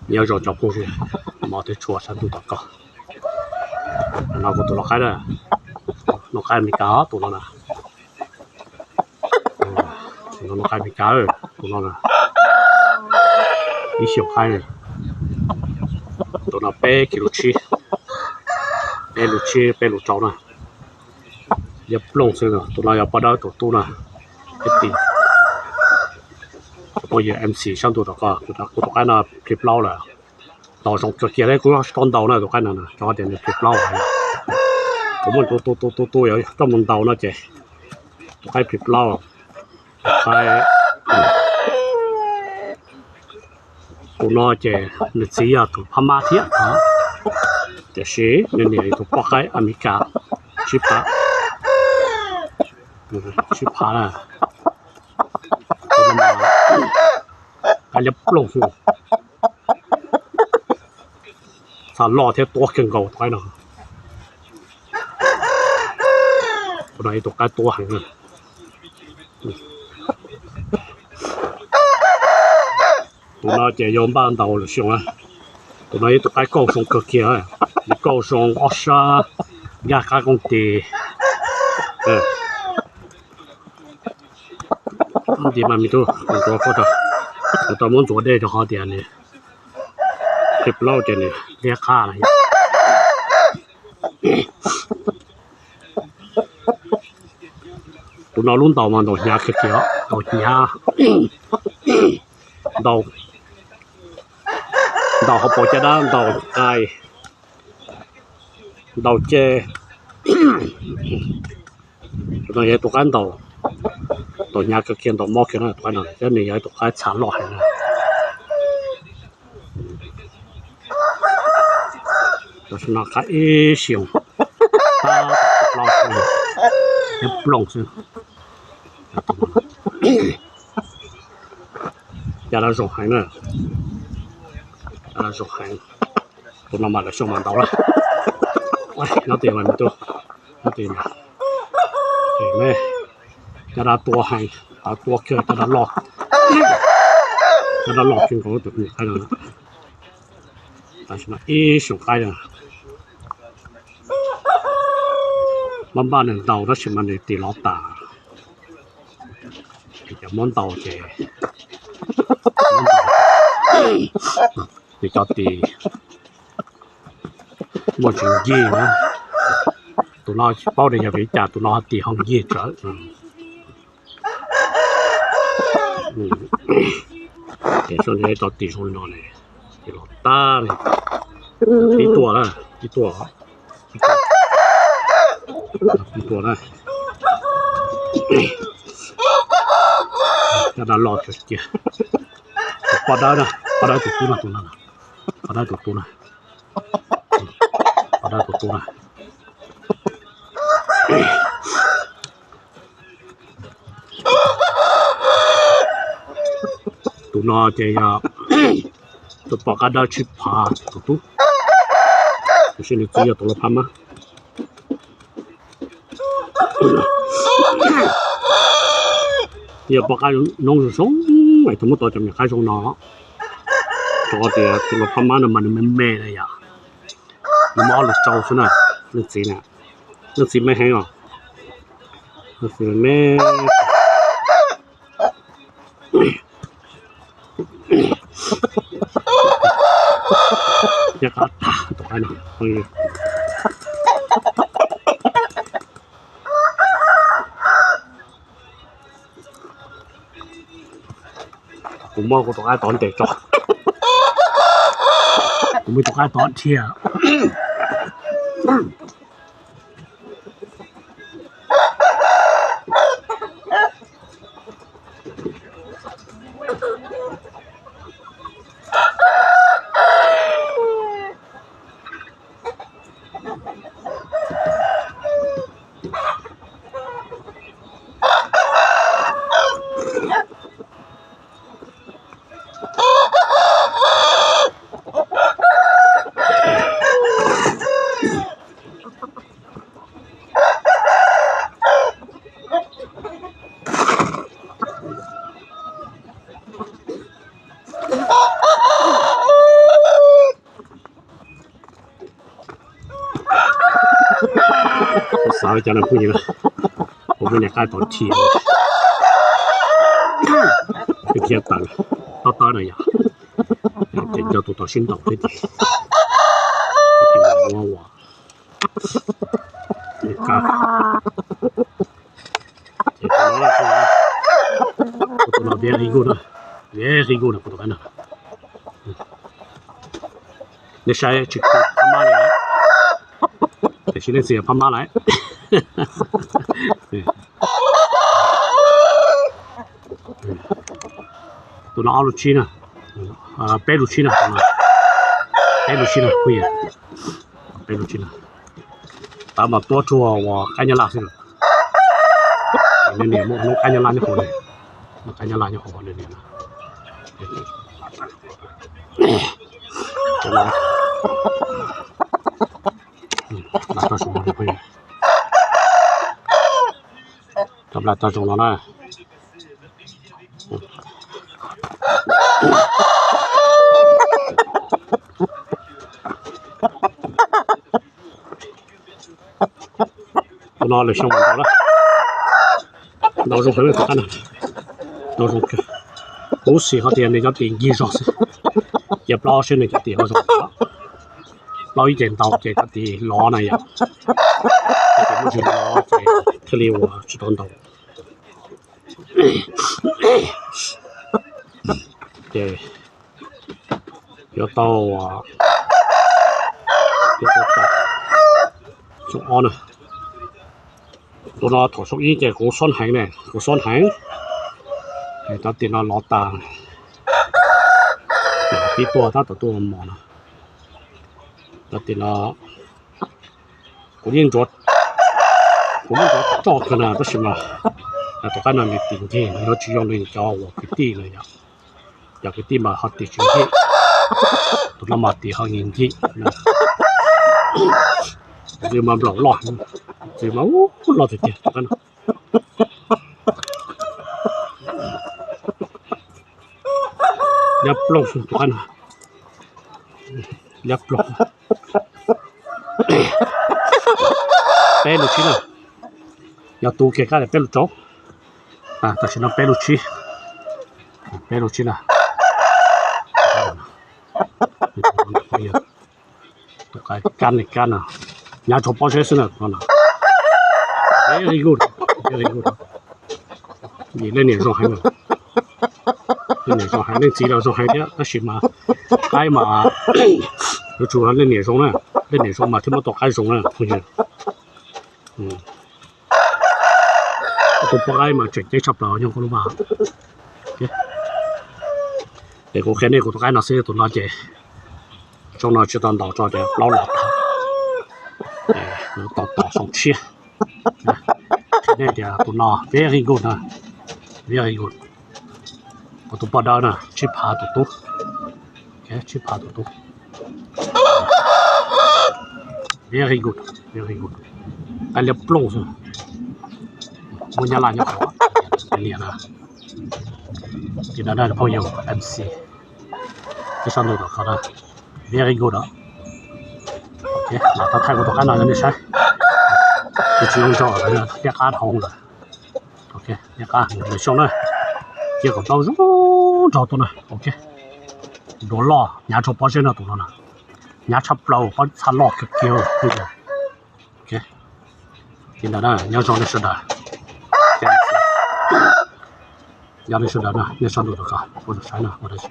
Nyob zoo cov phooj ywg, hmov twb tshua sab ntuj tom ko. No kuv tus lau qaib na, lau qaib Amelikas tus no na. Tus no lau qaib Amelikas, tus no na, ib xyoos qaib. Tus no peb kis lus tsib, peb lus tsib peb lus rau na. Liab plooj xwb, tus no yog poj dawb tus tub na. Peb tim phooj ywg M C sab ntuj tom ko, kuv tus qaib no plhis plaub lawm. Ntaus zoo kawg kiag thiab kuv tsis tau ntaus na tus qaib no, rau qhov tias nws plhis plaub lawm. Kuv muab tu tu tu tu tu yuav coj mus ntaus no ces tus qaib plhis plaub. Tus qaib, tus no ces nws txiv yog tus Phab Mab thiab, tiam sis nws niam yog tus poj qaib Amelikas, tsib phav, tsib phav na. Qaib liab plooj xwb. Txha loj thiab tuab kawg nkaus tus qaib no. Tus no ib tus qaib tuab heev na. Tus no ces yuav npaj ntaus lwm xyoo na. Tus no ib tug qaib kauj zoo kawg kiag, nws kauj zoo ob sab, nkag qab kooj tis. Ntxiv mas me tub, kuv tau muab ntxuav dej rau qhov tias nws plhis plaub ces nws liab qab na. Tus no lub ntaus mas ntaus hnyav kawg kiag, ntaus hnyav, ntaus, ntaus hauv paus caj dab, ntaus qais, ntaus ceg. Tus no yog tus qaib ntaus, ntaus hnyav kawg kiag, ntaus mob kiag na tus qaib no, thiab nws yog tus qaib txha loj heev na. Tam sim no qaib ib xyoos, tab tom ploj xwb, liab plooj xwb. Caj dab zoo heev na, caj dab zoo heev. Tus no mas lwm xyoo mas ntaus lawm. Nyob twj ywm mas me tub, nyob twj ywm mas, caj dab tuab heev, caj dab tuab kiag, caj dab loj, caj dab loj kawg nkaus tus qaib no. Tam sim no ib xyoos qaib na. Maj npaj nws ntaus tab sis mas nws tis lov tas. Cov muab ntaus ces, muab ntaus ces cov tis muaj tsis ncig na. Tus no tsis paub tias yog vim li cas tus no ho tis ho ncig tsawv. Ces soj ntshe cov tis zoo li no ne, tis lov tag li. Tib tuaj na, tib tuaj, tib tuaj na. Caj dab loj kawg kiag. Tus poj dawb na, poj dawb tus tub no, tus no, poj dawb tus tub na, poj dawb tus tub na. Tus no ces yog tus poj qaib dawb tsib phav tus tub, tiam sis nws txiv yog tus lau Phab Mab. Yog poj qaib noob zoo zoo, es thaum muab tau cov me nyuam qaib zoo no, rau qhov tias tus lau Phab Mab no mas nws me me na yom, nws muaj ob lus rau xwb na, leej txiv na, leej txiv me heev os, leej txiv me. Liab qab tag tus qaib no. Kuv muab kuv tus qaib tod ntes tso, kuv muab tus qaib tod dhia. Xav li cas no phooj ywg na, kuv muaj niam qaib tom thiab, thiab tawm tob tawb no yom, ces nco tus tom sib ntaus thiab ces muab ua Ces tus no very good na, very good na kuv tus qaib no. Nej saib tsis kub phab mab li, tiam sis leej txiv yog phab mab lawm. Tus no ob lub tsib na, peb lub tsib na, peb lub tsib na, peb lub tsib na. Tab mas tuab tsuag ua qaib nyab laj xwb. Nws niam muaj hnub qaib nyab laj nyob hauv, qaib nyab laj nyob hauv nws niam na. Cov nplas tag zoo no na. Tus no lawm xyoo mas ntaus na, ntaus zoo heev li tus qaib no, ntaus zoo kawg. Kuv xav hais tias nws cov tis ncig zog xwb, cia plaub seb nws cov tis ho zoo. Plaub ib ce ntaus ces cov tis lov na yom, cov tis muaj ntsis lov ces thiaj li ua tsis tau ntaus. Ces yuav tau, yuav tau xyoo ob na. Tus no thaum xyoo ib ces kuv xob heev ne, kuv xob heev. Cov tis no lov tas, pib tuaj tab tom tuaj mos no. Cov tis no kuv yeej ntsuav, kuv yeej ntsuav tsoj kawg na tab sis mas tus qaib no nws tis ncig, nws yuav tsis zoo li cov uas kwv tij no yom. Cov kwv tij mas ho tis tsis ncig, tus no mas tis ho ncig ncig. Ntxwv mas nplaum loj, ntxwv mas loj tiag tiag tus qaib no. Nyab plooj tus qaib no, nyab plooj. Peb lub tsib na, yog tu kiag kab peb lub rau. Tam sim no peb lub tsib, peb lub tsib na. Tus qaib kab ne kab no, nyav tshuav pob zeb xwb na no. Very good, very good. Vim leej niam zoo heev, leej niam zoo heev, leej txiv los zoo heev thiab tab sis mas qaib mas yuav tsum leej niam zoo na, leej niam zoo mas thiaj muab tau qaib zoo na phooj ywg. Tus poj qaib mas tseem ceeb tshaj plaws nyob kuv lub vaj. Es kuv qhia nej kuv tus qaib no xwb, tus no ces xyoo no tsis tau ntaus tso ces plaub los tag, tau tom xyoo tshiab. Qhia nej tias tus no very good na, very good. Kuv tus poj dawb na, tsib phav tus tub, tsib phav tus tub. Very good, very good. Qaib liab plooj xwb, muaj nyab laj nyob hauv, niam na. Ces no na phooj ywg MC, nej soj ntsuam tom ko na, very good os. Los tau thaij kuv tus qaib no rau nej saib. Kuv tsis zoo nraug lawm, liab qab dhau lawm. Liab qab lwm xyoo na, cia kom plaub zoo nraug tuaj na. Ok, duav loj, nyav tshuav pob zeb no tus no na, nyav tshaj plaws, pob txha loj kawg kiag. Ces ntawd na, nyob zoo nej sawv daws. Nyob nej sawv daws na, nej soj ntsuam tom ko, ua saib no, ua dab tsi.